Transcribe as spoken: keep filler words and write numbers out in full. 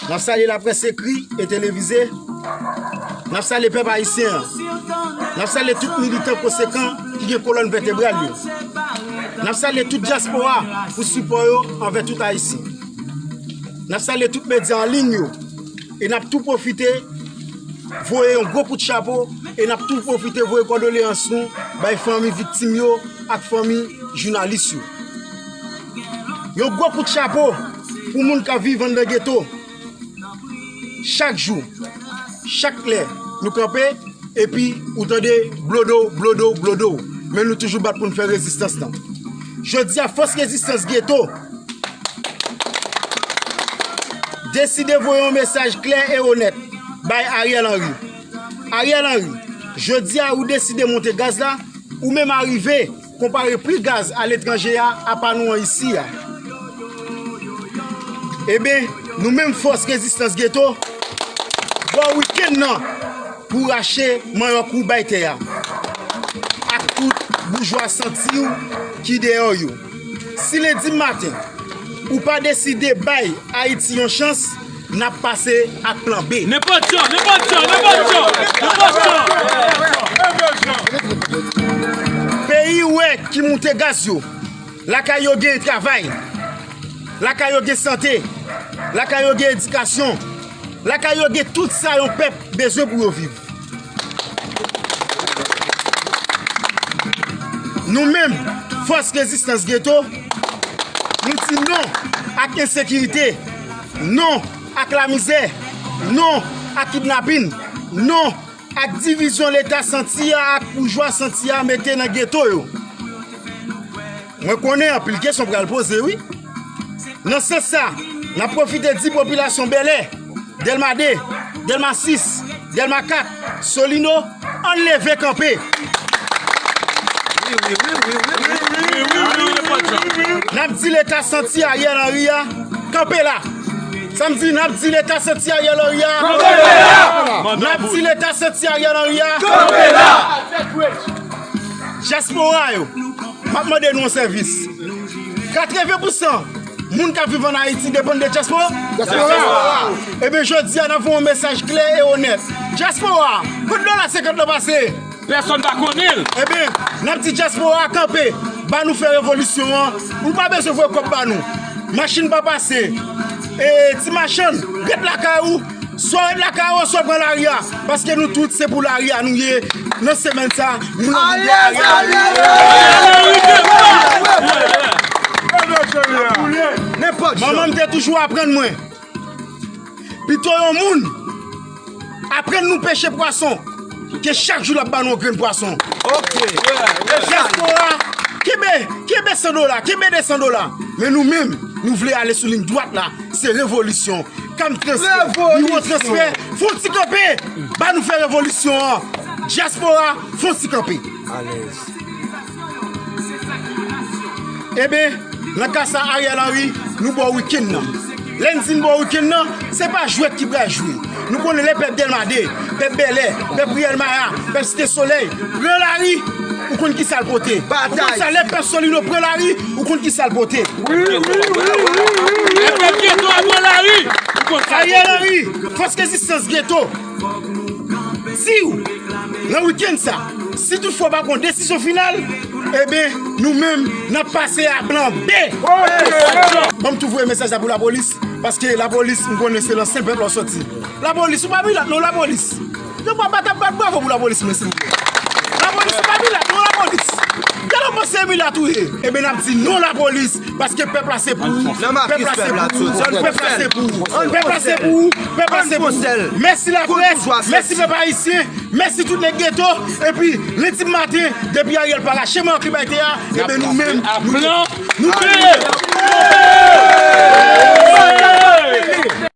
N ap salye laprès ekri e televize. N ap salye pèp ayisyen an. N ap salye tout militan konsekan ki gen kolòn vètebral yo. N ap salye tout dyaspora pou sipò yo anvè tout Ayisyen. N ap salye tout medya an liy yo. E n ap tou pwofite voye yon gwo kout chapo e n ap tou pwofite voye kondoleyans nou bay fanmi viktim yo ak fanmi jounalis yo. Yon gwo kout chapo pou moun k ap viv anndan geto. Chak jou, chak lè, nou kanpe, epi ou tande blodo, blodo, blodo. Men nou toujou bat pou n fè rezistans lan. Jodi a, fòs rezistans geto deside voye yon mesaj klè e onèt bay Ariel Henry. Ariel Henry, jodi a ou deside monte gaz la, ou menm arive konpare pri gaz aletranje a apa nou an isi a. Eben, nou menm fòs rezistans geto, bò wikenn nan pou rache manyòk ou bay tè a ak tout boujwa santi w ki deyò yo. Si lendi maten ou pa deside bay Ayiti yon chans, n ap pase ak plan B. Nenpòt jan, nenpòt jan, nenpòt jan, nenpòt jan. Peyi wè ki moute gaz yo. Lakay yo gen travay. Lakay yo gen sante. Lakay yo gen edikasyon. Lakay yo gen tout sa yon pèp bezwen pou yo viv. Nou menm, fòs rezistans geto, nou di non ak ensekirite, non ak lamizè, non ak kidnapin, non ak divizyon Leta santi a ak boujwa santi a mete nan geto yo. Mwen konnen anpil kesyon pral poze, wi. Nan sans sa, n ap pwofite di popilasyon Bèlè, Dèlma de, Dèlma sis, Dèlma kat, Solino, ann leve kanpe. N ap di Leta santi Ariel Henry a, kanpe la. Sa m di, n ap di Leta santi Ariel Henry a. Kanpe la! N ap di Leta santi Ariel Henry a. Kanpe la! Dyaspora yo, m ap mande nou yon sèvis. Katreven pousan moun k ap viv ann Ayiti depann de dyaspora. Dyaspora. Ebyen, jodi a, n ap voye yon mesaj klè e onèt. Dyaspora, kot dola senkant lan pase? Pèsonn pa konnen l. Ebyen, n ap di dyaspora a kanpe, ba nou fè revolisyon an. Ou pa bezwen voye kòb ba nou. Machin pa pase. E, ti machann, ret lakay ou. Swa w ret lakay ou, swa w pran lari a. Paske nou tout, se pou lari a nou ye. Nan semèn sa, nou nan mouvman Ariel Henry. Nenpòt jan. Manman m te toujou aprann mwen, pito yon moun aprann nou peche pwason, ke chak jou l ap ba nou yon grenn pwason. Ok. Dyaspora, kenbe, kenbe san dola, kenbe de san dola. Men nou menm, nou vle ale sou liy dwat la. Se revolisyon. Kam transfè, niwo transfè, fon ti kanpe. Ba nou fè revolisyon an. Dyaspora, fon ti kanpe. Alèz. Eben, nan ka sa, Ariel Henry, nou ba w wikenn nan. Lè n di n ba w wikenn nan, se pa jwèt ki pral jwe. Nou konnen lè pèp Dèlma de, pèp Bèlè, pèp Riyèl Maya, pèp Site Solèy pran lari, ou konn ki sa l pote. Ou konn sa, lè pèp Solino pran lari, ou konn ki sa l pote. Wi, wi, wi, wi, wi, wi. Lè pèp geto a pran lari, ou konn sa l pote. Ariel Henry, fòs rezistans geto. Di w, nan wikenn sa, si toutfwa pa pran desizyon final, eben, nou menm, n ap pase a plan B. Ban m tou voye mesaj la pou lapolis, paske lapolis, m konnen se nan sen pèp la w sòti. Lapolis, ou pa milat, non, lapolis. Yo pa bat ap bat bravo pou lapolis, men, silvouplè. Lapolis, ou pa milat, non, lapolis. Gade yon panse milat ou ye. Eben, n ap di non lapolis. Paske pèp la se pou ou. Pèp la se pou ou. Pèp la se pou ou. Pèp la se pou ou. Pèp la se pou ou. Mèsi laprès. Mèsi pèp ayisyen. Mèsi tout nèg geto. Epi, lendi maten, depi Ariel pa rache manyòk li bay tè a, eben nou menm, nou, nou, nou,